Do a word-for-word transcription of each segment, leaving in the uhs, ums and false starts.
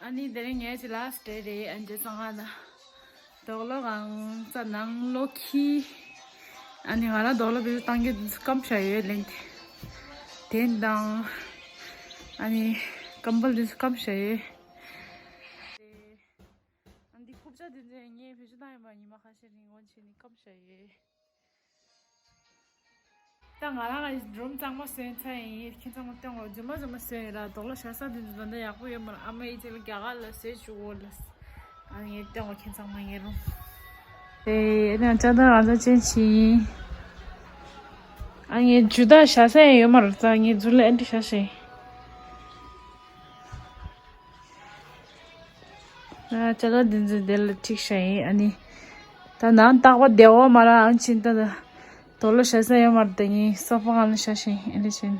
ཨ་ནི་དེ་རིང་ངའི་ཅི་ལཱ་སི་ཊེ་རེད། ཨ་ནི་རྗེས་སང་ང་ན་དོག་ལོ་གང་ས་ནང་ལོ་ཁི། ཨ་ནི་ང་རང་དོག་ལོ་བེ་བཏང་གི་སྐམ་ཤ་ཡོད་ལེན་དེ་དང་། ཨ་ནི་ཀམ་བལ་དེ་སྐམ་ཤ་ཡོད། ཨ་ནི་ཁུག་ཅག་དེ་ཚོ་ངས་བེད་སྤྱོད་བཏང་ཡོད་པ་ཉི་མ་ཁ་ཤས་རིང་འོན་ཆེ་ནི་སྐམ་ཤ་ཡོད། ད་ང་རང་ལ་རུམ་གཙང་མ་བཟོས་ཚར་ཡིན། ཁྱེད་ཚང་མ་སྟོན་རོགས། རྫུན་མ་རྫུན་མ་བཟོས་ཡིན་ར། དོག་ལོ་བཞག་ས་དེ་ཚོ་ད་ལྟ་ཡག་པོ་ཡོད་མ་རེད། ཨ་མ་ཡིས་ཅི་ལ་རྒྱ་གར་ལ་བཟོས་བཅུག་གོ་ལ། ཨ་ངས་སྟོན་རོགས་ཁྱེད་ཚང་མ་ངའི་རུམ། ཨེ་ཨེ་ན་ཅ་ད་རང་ཚ་ཅན་ཆི་ཡིན། ཨ་ངས་ཇུ་ད་བཞག་ས་ཡང་ཡོད་མ་རེད། ད་ངས་ཇུ་ལ་ཨེ་འདྲ་བཞག་ཤེས། ཨ་ཅ་ལག་འདི་ཚོ་དེ་ལ་ཁྲིག་ཤ་ཡིན། ཨ་ནི་ད་ནང་རྟག་པ་བདེ་བོ་མ་ར་ཨང་ཕྱིན་ད་ད་དོ་ལོ་ཤ་ས་ཡོད་མ་རེད། ད་ངའི་སོ་ཕ་ང་ལ་ཤ་ཤེས་ཨེ་ལེ་ཤེས།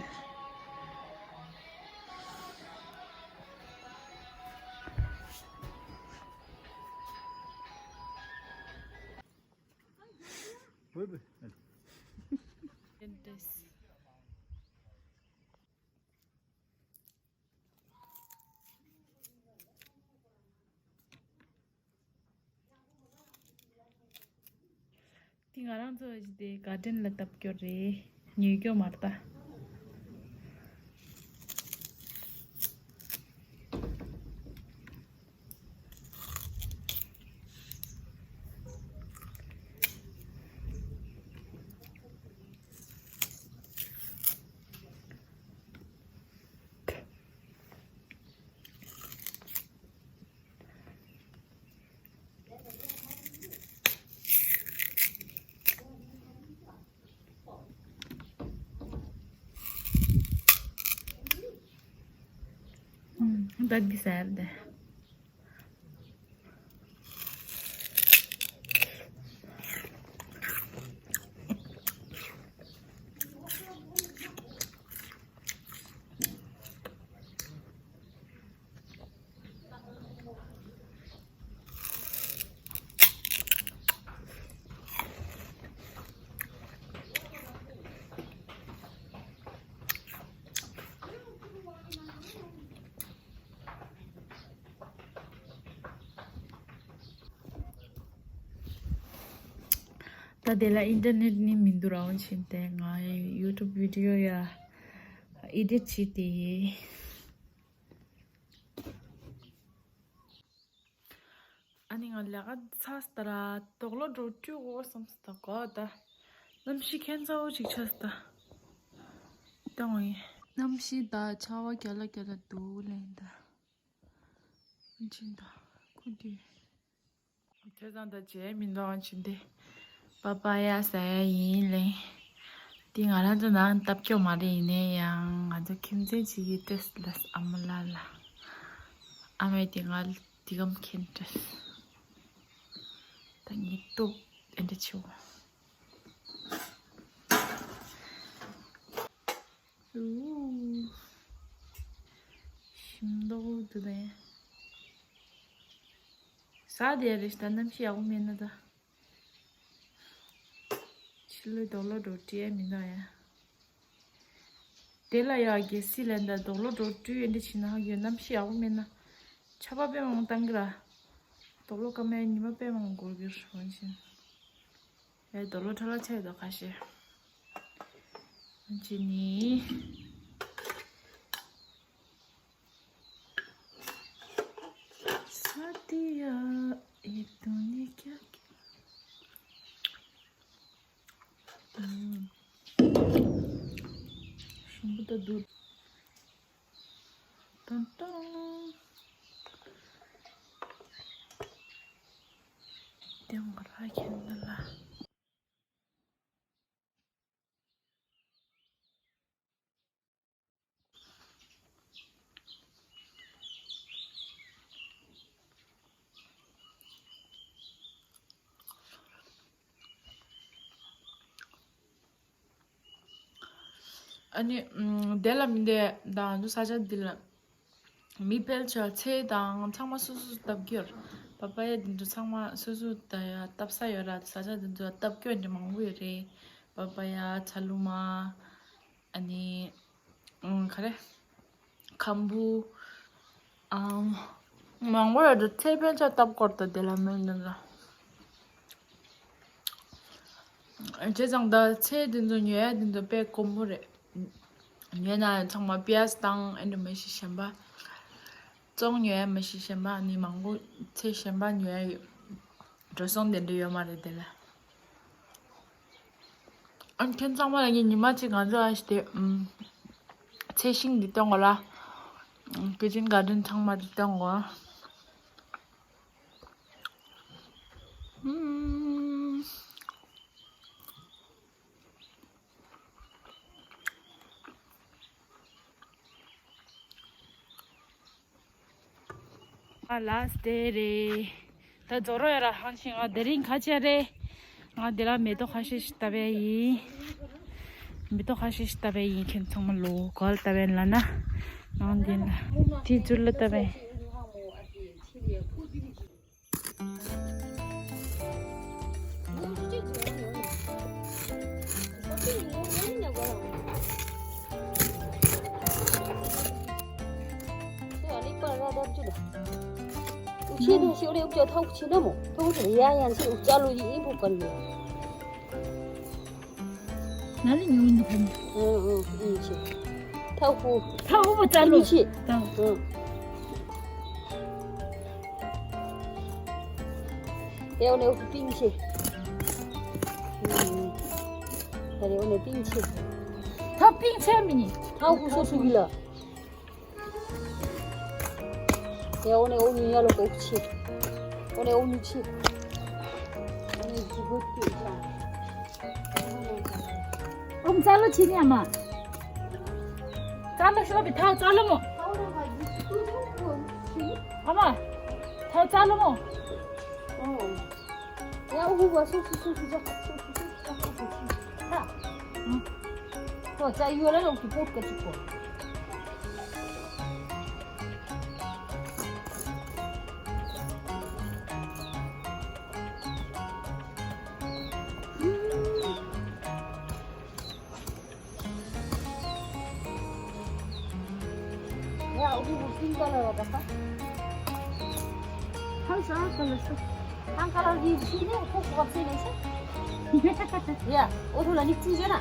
འདི་ང་རང་ཚོ་ཞིག་དེ་གར་ཌེན་ལ་བཏབ་སྐྱོར་རེད། ཉོས་སྐྱོར་མ་རེད་ད། ད་འདི་ཟེར་དེ། ད་དེ་ལ་ཨིན་ཊར་ནེཊ་ནི་མི་འདུག་ར། འོན་ཆེན་དེ་ང་ཡུ་ཊུབ་བི་ཌི་ཡོ་ཡ་ཨེ་ཌིཊ་བྱེད་དེ་ཡིན། ཨ་ནི་ང་ལས་ཀ་ཚར་སྟ་ར། དོག་ལོ་འགྲོ་བཅུག་གོ་བསམ་སྟ་གོ་ད། གནམ་གཤིས་ཁྱད་མཚར་པོ་ཅིག་ཆགས་སྟ། ད་ངོ་ཡིན། གནམ་གཤིས་ད་ཆར་པ་རྒྱག་ལ་རྒྱག་ལ་འདུག་ལེན་ད། ཨ་ཅིན་ད་ཁུ་དུས། ཁྱེད་ཚང་ད་བྱས་མི་འདུག་ཨ་ཅིན་དེ། པ་པ་ཡ་ཟ་ཡ་ཡིན་ལེན། དེ་ང་རང་ཚོ་ནང་བཏབ་སྐྱོ་མ་རེད། ཡིན་ནའི་ཡང་ང་ཚོ་ཁྱིམ་མཚེས་གཅིག་གིས་སྤྲད་ལ་ཨ་མ་ལ་ལ། ཨ་མས་དེ་ང་དེ་གམ་ཁྱེར་སྤྲད། ད་ངས་ལྟོས་ཨེ་འདྲ་ཆེ་བོ། ཨུ། ཞིམ་མདོག་འདུག་ད་ཡ། ཟ་བདེ་རེད་ད། གནམ་གཤིས་ཡག་པོ་མེད་ན་ད། ཕྱི་ལོགས་དོག་ལོ་འགྲོ་བྲིས་མི་འདུག་ཡ། དེ་ལ་ཡ་གལ་སྲིད་ལན་ད་དོག་ལོ་འགྲོ་བྲིས་ཨེ་འདྲ་བྱས་ན་ཧ་གི་ཡོད། གནམ་གཤིས་ཡག་པོ་མེད་ན་ཆར་པ་དཔེ་མང་བཏང་གི་ར། དོག་ལོ་སྐར་མའི་ཉི་མ་དཔེ་མང་འགོར་གི་ར། འོན་ཀྱང་ཡ་དོག་ལོ་ཁྲ་ལ་ཆ་ཡོད་དོ་ཁ་ཤས། འོན་ཀྱང་ནི། ས་དེ་ཡ་ཨེ་ཏོ་ནི་ཀྱ་ཀྱ། ཨུམ། ཞིམ་པོ་ད་འདུག་ཏང་ཏང་། དེ་མོ་ར་ཁྱེར་འདི་ལ། ཨ་ནི་ཨམ། དེ་ལ་མི་འདི་དང་ང་ཚོ་ས་ཆ་འདི་ལ་མི་ཕལ་ཆེར་ཚལ་དང་ཚང་མ་སོ་སོ་བཏབ་ཀྱི་ཡོད་རེད། པ་པ་ཡ་འདི་ཚོ་ཚང་མ་སོ་སོ་ད་ཡ་བཏབ་ས་ཡོད་ར། ས་ཆ་འདི་ཚོ་བཏབ་ཀྱི་ཡོད་འདྲ་མང་པོ་ཡོད་རེད། པ་པ་ཡ་ཚ་ལུ་མ། ཨ་ནི་ཨང་ག་རེ། ཁམ་བུ། ཨང་ མང་པོ་ཡོད་དོ། ཚལ་ཕན་ཆད་བཏབ་སྐོར་དང་དེ་ལ་མེད་འདི་ལ། བྱས་ཙང་ད་ཚལ་འདི་ཚོ་ཉོ་ཡ་འདི་ཚོ་དཔེ་དཀོན་པོ་རེད། ཉོས་ན་ཚང་མ་པི་ཡ་སི་དང་ཨེ་འདྲ་མ་ཤི་གཞན་པ། བཙོང་ཉོ་ཡ་མ་ཤི་གཞན་པ་ནི་མང་པོ་ཚལ་གཞན་པ་ཉོ་ཡ་ཡོད། འགྲོ་སོང་དེ་འདྲ་ཡོད་མ་རེད་དེ་ལ། ཨ་ཁྱེད་ཚང་མ་ལ་ངས་ཉི་མ་གཅིག་ང་ཚོ་ཨ་ཞི་དེ་ཚལ་ཤིང་འདི་སྟོན་གོ་ལ། ཀི་ཅན་གར་ཌེན་ཚང་མ་འདི་སྟོན་གོ། ཨུམ། ཨ་ལཱ་སི་ཊི་ཌེ་རེད། ད་རྫོགས་རོགས་ཡ་ར་ཧང་ཤིང་ང་དེ་རིང་ཁ་ཆེ་རེད། ང་དེ་ལ་མེ་ཏོག་ཁ་ཤས་ཤིག་བཏབ་པ་ཡིན། མེ་ཏོག་ཁ་ཤས་ཤིག་བཏབ་པ་ཡིན། ཁྱེད་ཚང་མ་ལོ་ག་ལ་བཏབ་པ་ཡིན་ལབ་ན། ནང་དེ་ལ་དེ་ཚུར་ལ་བཏབ་པ་ཡིན། ང་ལ་ཉོ་འདི་ཕན། ཨང་ཨང་ཨང་ཆེ། ཐག་ཧུ། ཐག་ཧུ་བ་ཙ་ལོ། ཆེ། ཐག་ཧུ། ཨང་། དེ་འོ་ནས་ཧུ་པིང་ཆེ། ཨང་ཨང་། ད་རེ་འོ་ནས་པིང་ཆེ། ཐག་པིང་ཆེ་མི་ཉན། ཐག་ཧུ་སོ་སུ་གི་ལ། ཡ་འོ་ནས་འོ་ནི་ཡ་ལོ་ཀོ་ཆི། འོ་ནས་འོ་ནི་ཆི། འོ་ནས་ཇི་གོ་ཏི་ཆ། ཨོམ་ཙ་ལོ་ཆི་ཉ་མ། ཙ་ལོ་ཤོ་བི་ཐ་ཙ་ལོ་མོ། ཨ་མ། ཐ་ཙ་ལོ་མོ། ཨོ། ཡ་འུ་བ་སོ་སོ་སོ་སོ་ཇ་སོ་སོ་སོ་སོ་སོ་སོ་སོ་ད། ཁོ་ཙ་ཡོད་ལ་ལོག་ཏུ་པོ་ཀ་ཅིག་གོ། ཡ་འུ་བུ་སིང་ཀ་ལ་ར་ད་ཁ། ཧང་སང་ཀ་ལ་སོ། ཧང་ཀ་ལ་རི་ཤི་ནེ་ཁོ་ཁོ་ཚེ་ནེ་ཤ། ཡ་འོ་ཐུ་ལ་ནི་ཅི་ཇེ་ན།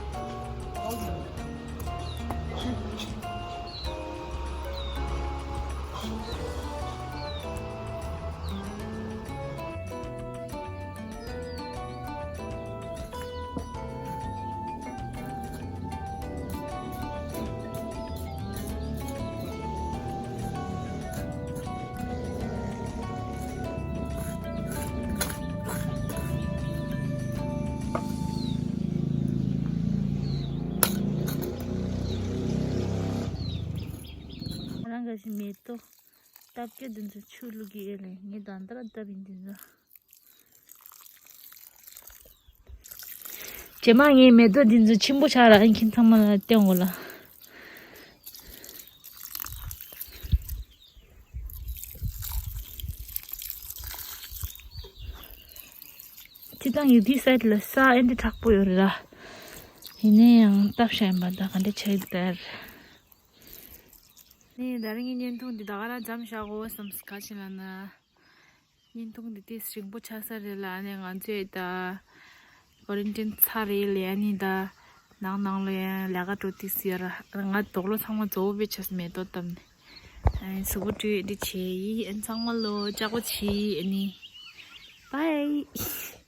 རང་ག་ཞིག་མེ་ཏོག་སྟབས་ཀྱི་འདི་ཚོ་ཆུ་བླུག་གི་ཨེ་ལེ་ངས་ད་ལྟ་ར་བཏབ་ཡིན་འདི་ཚོ། རྗེས་མ་ངའི་མེ་ཏོག་འདི་ཚོ་ཆེན་པོ་ཆགས་ར་ཨིན་ཁྱིམ་ཚང་མ་ལ་སྟོན་དགོས་ལ། ཅི་ཙང་ཡི་དེའི་སའིད་ལ་ས་ཨེ་འདྲ་དྲག་པོ་ཡོད་རེད་ར། ཡིན་ནའི་ཡང་སྟབས་ཤ་ཡིན་པ་ད་ག་འདྲ་ཆགས་ཡོད་དར། ནས་ད་རིང་གི་བརྙན་ཐུང་འདི་ད་ག་རང་མཚམས་བཞག་གོ་བསམ་ག་ཕྱིན་ལ་ན། བརྙན་ཐུང་འདི་ཏིས་རིང་པོ་ཆགས་ས་རེད་ལ་ཨ་ནི་ང་ཚོས་ད་ཀོ་རན་ཊིན་ཚར་རེད་ལ་ཨ་ནི་ད་ནང་ནང་ལ་ཡང་ལས་ཀ་འགྲོ་ཏིས་ཡོད་ར་ང་དོག་ལོ་ཚང་མ་རྫོགས་པའི་ཆས་མེ་ཏོག་བཏབ་ནས་ཨ་ནི་གཟུགས་པོ་བཀྲུས་འདི་བྱས་ཡིན་ཨ་ནི་ཚང་མ་ལོ་ལྕགས་པོ་བྱས་ཨ་ནི་བྷའི།